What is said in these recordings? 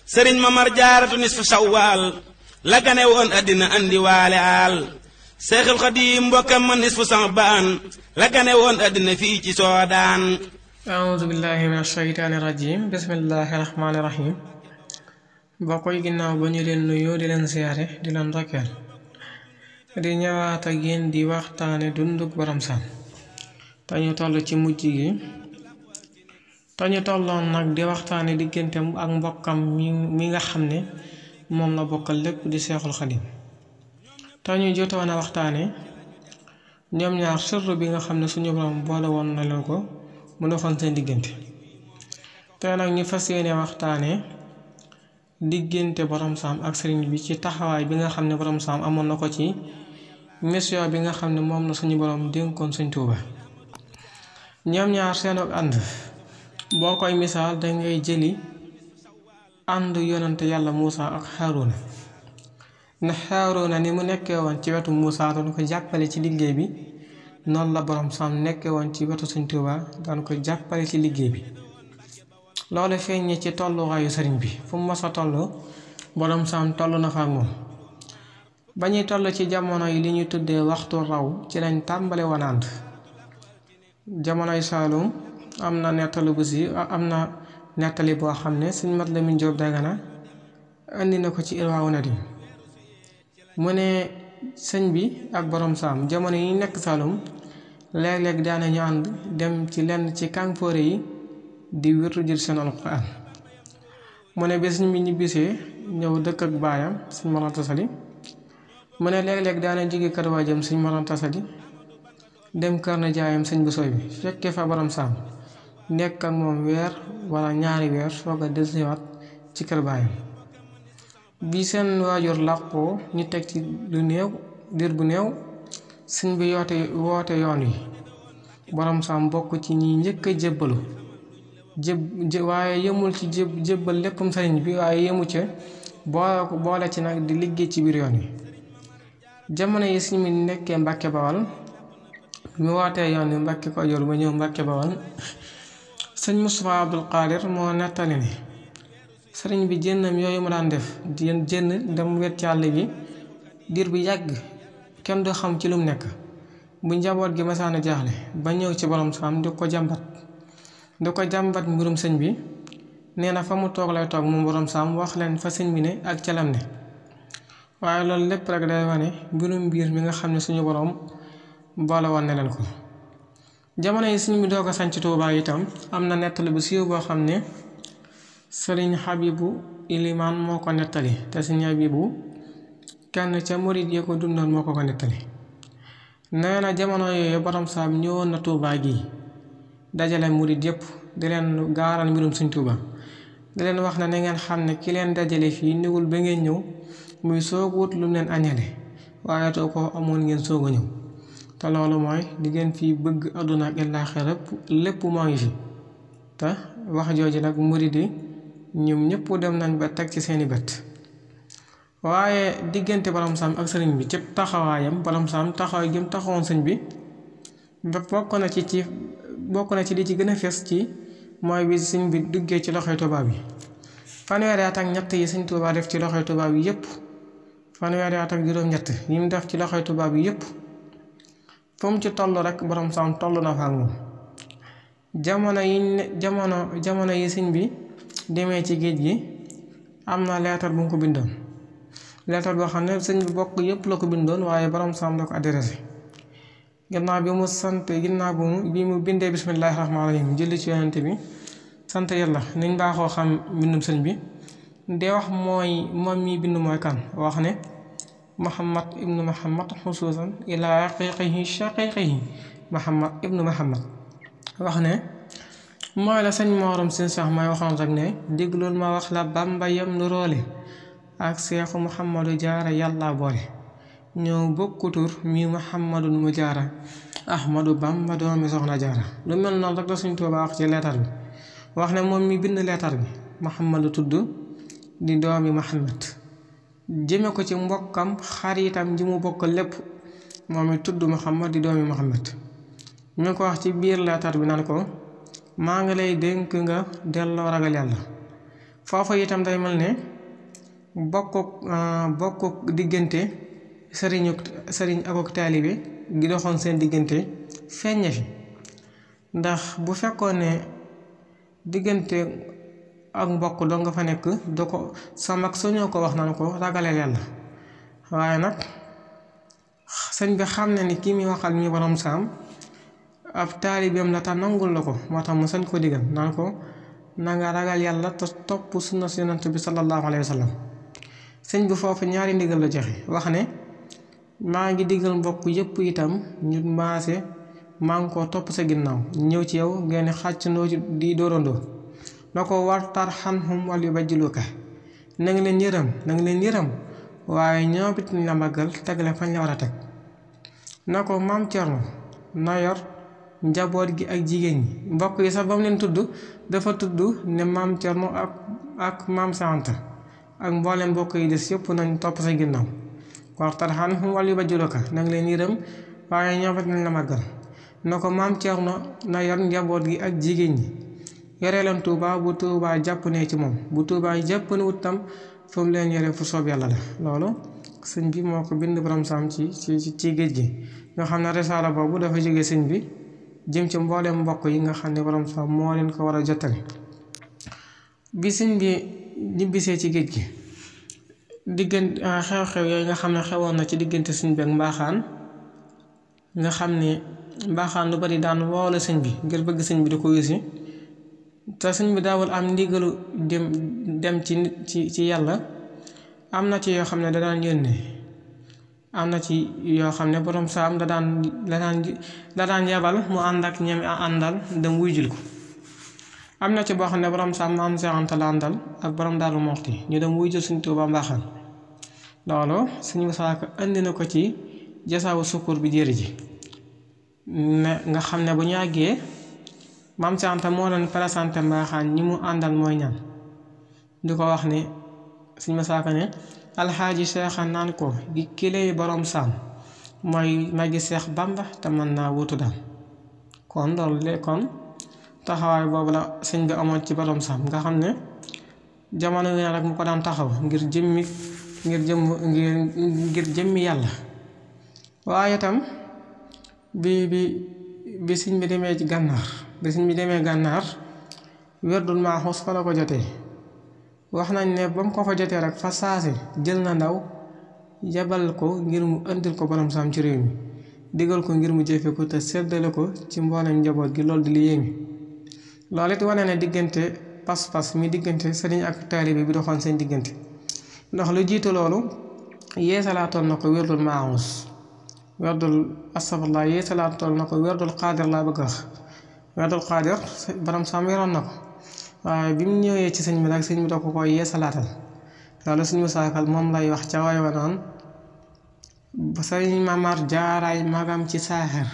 sëriñ Mamar Jaaratu nisfu Sawwal la gane woon àddina andi waale aal Seexul Xadiim mbokkam ma nisfu Sa'baan la gane woon àddina fii ci Soodaan. a'uuzu billahi min ashaytaani rajim bismillahi rahmaani rahim. mbokk yi ginnaaw ba ñu leen nuyu di leen siyaare di leen rokkeel di ñëwaat ak yéen di waxtaane dunduk Borom Saam te ñu toll ci mujj gi te ñu tolloon nag di waxtaane diggante ak mbokkam mi nga xam ne moom la bokkal lépp di Seexul Xadiim te ñu jotoon a waxtaane ñoom ñaar sirru bi nga xam ne suñu borom boole woon na leen ko mu doxoon seen diggante te nag ñu fas yéene waxtaane diggante Borom Saam ak sëriñ bi ci taxawaay bi nga xam ne Borom Saam amoon na ko ci mission bi nga xam ne moom la suñu borom dénkoon Sëñ Tuuba. ñoom ñaar seen ak ànd boo koy misaal dangay jëli ànd yonante yàlla Muusa ak Haaruna ndax Haaruna ni mu nekkee woon ci wetu Muusa doon ko jàppale ci liggéey bi noonu la Borom Saam nekkee woon ci wetu Sëñ Tuuba daan ko jàppale ci liggéey bi. loolu feeñee ci tolluwaayu sëriñ bi fu mu mos a toll Borom Saam toll na fa ak moom ba ñuy toll ci jamono yi li ñu tuddee waxtu raw ci lañ tàmbale woon ànd. jamonoy Saalum am na nettali boo xam ne Sëñ Mat Lamin Jóob Dagana andi na ko ci Irwaawu Nadim mu ne sëñ bi ak Borom Saam jamono yi nekk Saalum léeg-léeg daanañu ànd dem ci lenn ci kànfoore yi di wirtu jël seen alxuraan mu ne bés mi ñibbisee ñëw dëkk ak baayam Sëñ Mor Anta Sali mu ne léeg-léeg daana jóge kër waajam Sëñ Mor Anta Sali dem kër na jaayam Sëñ Busooy bi fekkee fa Borom Saam nekk ak moom weer wala ñaari weer soog a dellusiwaat ci kër baayam bi seen waajur làqoo ñu teg ci diir bu néew sëñ bi woote yoon wi Borom Saam bokk ci ñi njëkk a jébbalu waaye yemul ci jébbal léppam sëriñ bi waaye yemu ca boole ci nag di liggéey ci biir yoon wi. jamono yi sëñ bi nekkee Mbàkke Bawal mu wootee yoon wi Mbàkke Kajoor ba ñëw Mbàkke Bawal sëñ Mustafaa Abdul Qaadir moo nettali ne sëriñ bi jënnam yooyu mu daan def jënn dem wet ci àll bi diir bu yàgg kenn du xam ci lu mu nekk bu njaboot gi masaana jaaxle ba ñëw ci Borom Saam di ko jàmbat mbirum sëñ bi nee na fa mu toog lay toog moom Borom Saam wax leen fa sëñ bi ne ak calam ne waaye loolu lépp rek day wane mbirum biir mi nga xam ne suñu borom boole woon na leen ko. jamono yi sëñ bi doog a sanc Tuubaa itam am na nettali bu siiw boo xam ne sëriñ Habibu Ilimaan moo ko nettali te sëriñ Habibu kenn ca murid yi ko dundoon moo ko nettali. nee na jamono yooyu Borom Saam ñëwoon na Tuubaa gi dajale murid yépp di leen gaaral mbirum Sëñ Tuubaa di leen wax na ngeen xam ne ki leen dajale fii niwul ba ngeen ñëw muy soog wut lu leen añale waaye too ko amoon ngeen soog a ñëw te loolu mooy di ngeen fii bëgg àdduna ak àllaaxira lépp moo ngi fi te wax jooju nag murid yi ñoom ñëpp dem nañ ba teg ci seeni bët. waaye diggante Borom Saam ak sëriñ bi ci taxawaayam Borom Saam taxawaay gi mu taxawoon sëñ bi bokk na ci li ci gën a fees ci mooy bi sëñ bi duggee ci loxoy tubaab yi fanweeri at ak ñett yi Sëñ Tuubaa def ci loxoy tubaab yi yépp fanweeri at ak juróom-ñett yi mu def ci loxoy tubaab yi yépp fu mu ci toll rek Borom Saam toll na fa ak moom. jamono yi sëñ bi demee ci géej gi am na leetar bu mu ko bindoon leetar boo xam ne sëñ bi bokk yépp la ko bindoon waaye Borom Saam la ko adressé. ginnaaw bi mu bindee bismillaahi rahmaani rahiim jëli ci yonent bi sant yàlla niñ baaxoo xam mbindum sëñ bi de wax mooy moom mi bind mooy kan wax ne Muhammad ibnu Muhammad xusuusan ilaa raqiqihi shaqiqihi Muhammad ibnu Muhammad wax ne mooy la sëñ Moorom Sëñ Seex may waxoon rek ne déglul ma wax la Bàmba yam nu roole ak Seexu Muhammadu Jaara yàlla boole ñoo bokku tur mi Muhammadun mu Jaara Ahmadu Bamba doomi Soxna Jaara lu mel noonu rek la Sëñ Tuubaa wax ci leetar bi wax ne moom mi bind leetar bi Muhammadu tudd di doomi Muhammad jëme ko ci mbokkam xaritam ji mu bokk lépp moom it tudd Muhammad di doomi Muhammad ñu ko wax ci biir leetar bi naan ko maa ngi lay dénk nga delloo ragal yàlla foofa itam day mel ne bokk diggante sëriñ ak taalibe gi doxoon seen diggante feeñ na fi ndax bu fekkoon ne diggante ak mbokk doo nga fa nekk do ko sa mag suñoo ko wax naan ko ragaleel Yàlla waaye nag sëñ bi xam ne ni kii muy waxal mi borom saam ab taalibeem la ta nangul la ko moo tax mu sañ ko digal naan ko na nga ragal Yàlla te topp sunna si Yonent bi sallallahu alayhi wa sallam sëñ bi foofu ñaari ndigal la joxe wax ne maa ngi digal mbokk yépp itam ñu maase maa ngi ko topp sa ginnaaw ñëw ci yow ngeen xàccandoo di dóorandoo na ko war tarhamhum wal yubajjiluka na nga leen yërëm waaye ñoom it ñu la màggal tegle fañ la war a teg na ko maam Cerno na yor njaboot gi ak jigéen ñi mbokk yi sax ba mu leen tudd dafa tudd ne maam Cerno ak maam Sant ak mboolem mbokk yi des yëpp nañ topp sa ginnaaw war tarhamhum wal yubajjiluka na nga leen yërëm waaye ñoom it ñu la màggal na ko maam Cerno na yor njaboot gi ak jigéen ñi yore leen Tuuba bu Tuuba jàpp ne ci moom bu Tuuba jàpp ne wut tam fu mu leen yore fu soob Yàlla la loolu sëñ bi moo ko bind borom saam ci géej gi nga xam ne risaala boobu dafa jóge sëñ bi jëm ci mbooleem mbokk yi nga xam ne borom saam moo leen ko war a jottali bi sëñ bi ñibbisee ci géej gi diggante xew-xew yooyu nga xam ne xewoon na ci diggante sëñ bi ak mbaaxaan nga xam ne mbaaxaan lu bari daan woole sëñ bi ngir bëgg sëñ bi di ko wisi te sëñ bi daawul am ndigalu dem ci Yàlla am na ci yoo xam ne da daan yónnee am na ci yoo xam ne borom saam da daan yebal mu ànd ak ñami àndal dem wuy jul ko am na ci boo xam ne borom saam maam Seex Anta la àndal ak borom Daaru Muxti ñu dem wuy jul Sëñ Tuubaa mbaaxaan loolu Sëñ Musaa Ka indi na ko ci jasaawu sukkur bi jëri ji ne nga xam ne bu ñu àggee maam Seex Anta moo doon présenté mbaaxaan ñi mu àndal mooy ñan di ko wax ne Sëñ Musaa Ka ne alxaaji seexa naan ko gi kilay borom saam mooy magi Seex Bamba te mën naa wutu daam kon loolu kon taxawaay boobu la sëñ bi amoon ci borom saam nga xam ne jamono yi rek mu ko daan taxaw ngir jëmmi Yàlla waaye tam bi sëñ bi demee ci gànnaar werdul maaxuus fa la ko jotee wax nañ ne ba mu ko fa jotee rek fa saase jël na ndaw yebal ko ngir mu indil ko borom saam ci réew mi digal ko ngir mu jëfe ko te seddale ko ci mboolem njaboot gi loolu di li yéemi loolu it wane ne diggante pas-pas mi diggante sëriñ ak taalibe bi doxoon seen diggante ndax lu jiitu loolu yeesalaatoon na ko werdul maaxuus yeesalaatoon na ko werdul xaadir laa bëgg wax werdul xaadir borom saam yoroon na ko waaye bi mu ñëwee ci sëñ bi nag sëñ bi da ko koy yeesalaatal loolu Sëñ Musaa Ka moom lay wax ca way wa naan sëñ Mamar jaaraay magam ci saaxir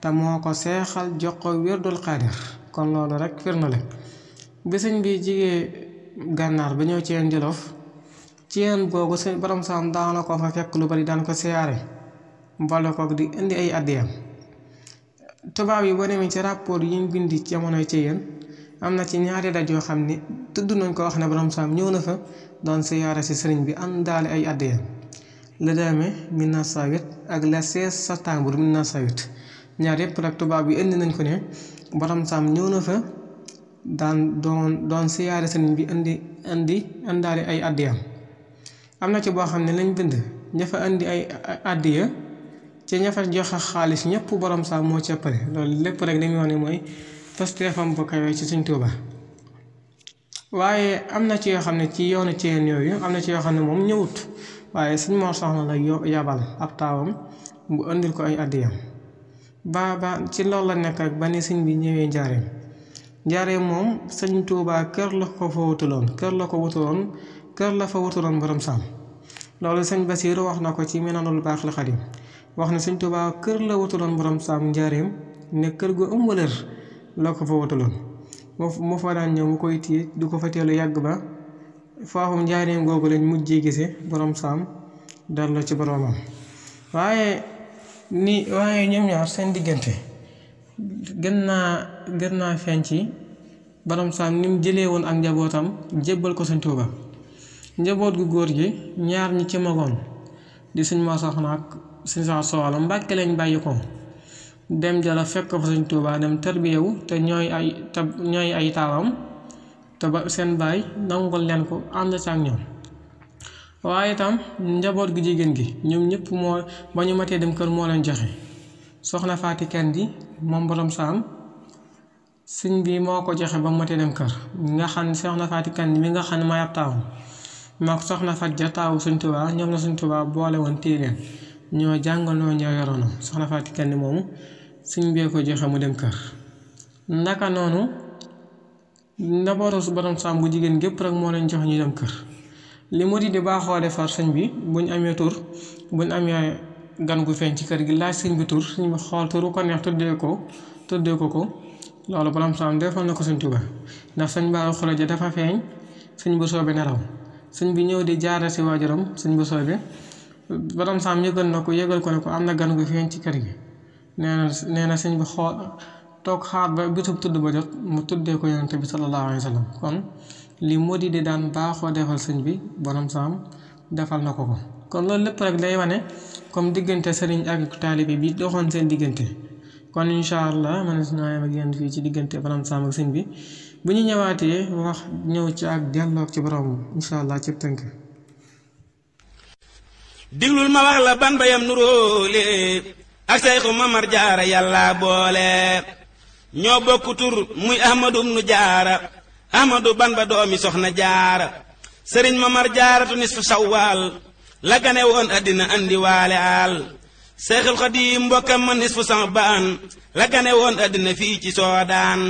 te moo ko seexal jox ko wérdul xaadir kon loolu rek firnde la bi sëñ bi jigee gànnaar ba ñëw ci yeen Jolof ci yeen googu sëñ borom saam daana ko fa fekk lu bari daan ko siyaare mboole ko di indi ay addiyam tubaab yi boo demee ci rapport yi ñu bindi ci jamonoy ci yeen am na ci ñaari daj yoo xam ne tudd nañ ko wax ne borom saam ñëw na fa doon siyaare si sëriñ bi àndaale ay addiyam le 1908 ak le 16 septembre 1908 ñaar yépp nag tubaab yi indi nañ ko ne borom saam ñëw na fa doon siyaare sëriñ bi àndaale ay addiyam am na ci boo xam ne lañ bind ña fa indi ay addiya ci ña fa joxe xaalis ñëpp borom saam moo ci ëppale loolu lépp rek dañuy wax ne mooy pasteefam bu kawee ci Sëñ Tuuba waaye am na ci yoo xam ne ci yoonu ceen yooyu am na ci yoo xam ne moom ñëwut waaye Sëñ Mor Soxna la yabal ab taawam bu indil ko ay addiyam ba ci loolu la nekk ak ba ni sëñ bi ñëwee njaareem moom Sëñ Tuuba kër la fa wutuloon borom saam loolu Sëñ Basiiru wax na ko ci Minanul Baaxil Xadiim wax ne Sëñ Tuuba kër la wutuloon borom saam njaareem ne kër gu ëmb wëlër la ko fa wutuloon mu fa daan ñëw mu koy téye du ko fa teelu yàgg ba faafum njaareem googu lañ mujjee gise borom saam dellu ci boromam waaye ñoom ñaar seen diggante gën naa feeñ ci borom saam ni mu jëlee woon ak njabootam jébbal ko sëñ Tuuba njaboot gu góor gi ñaar ñi ci magoon di sëñ ma soxna ak sëñ saa soxla Mbàkke lañ bàyyi ko dem jala fekk fa sëñ Tuuba dem tarbiyewu te ñooy ay taawam te ba seen baay nangul leen ko ànd ca ak ñoom waaye itam njaboot gu jigéen gi ñoom ñëpp moo ba ñu matee dem kër moo leen joxe soxna Faati Kandi moom borom saam sëñ bi moo ko joxe ba mu matee dem kër nga xam ne soxna Faati Kandi mi nga xam ne may ab taawam moo ko soxna Fat Ja taawu sëñ Tuuba ñoom la sëñ Tuuba boole woon téeleen ñoo jàngaloo ñoo yoroonoo soxna Faati Kandi moomu sëñ bee ko joxe mu dem kër ndaka noonu njabootu borom saam bu jigéen gépp rek moo leen jox ñu dem kër li mu di baaxoo defar sëñ bi buñ amee tur buñ amee gan gu feeñ ci kër gi laaj sëñ bi tur sëñ bi xool turu ko neex tuddee ko loolu borom saam defoon na ko sëñ Tuuba ndax sëñ Bara Xuraja dafa feeñ sëñ bu soobe nelaw sëñ bi ñëw di jaara si waajuram sëñ bu soobe borom saam yëgal ko ne ko am na gan gu feeñ ci kër gi nee na sëñ bi xool toog xaar ba bisub tudd ba jot mu tuddee ko yonent bi sallallahu alayhi wa sallam kon li moo di daan baaxoo defal sëñ bi borom saam defal na ko kon loolu lépp rek day wane comme diggante sëriñ ak taalibe bi doxoon seen diggante kon incha allah man naa yem ak yéen fii ci diggante borom saam ak sëñ bi bu ñu ñëwaatee wax ñëw ci ak delloog ci borom incha allah ci tënk. diglul ma wax la ban bayam nuróole ak Seyxu Mamar Jaara yàlla boole ñoo bokk tur muy Ahmadu ibnu Jaara Ahmadu Bamba doomi soxna Jaara sëriñ Mamar Jaaratu nisfu Sawwal la gane woon àddina andi waale aal Seexul Xadiim mbokkam ma nisfu Sa'baan la gane woon àddina fii ci Soodaan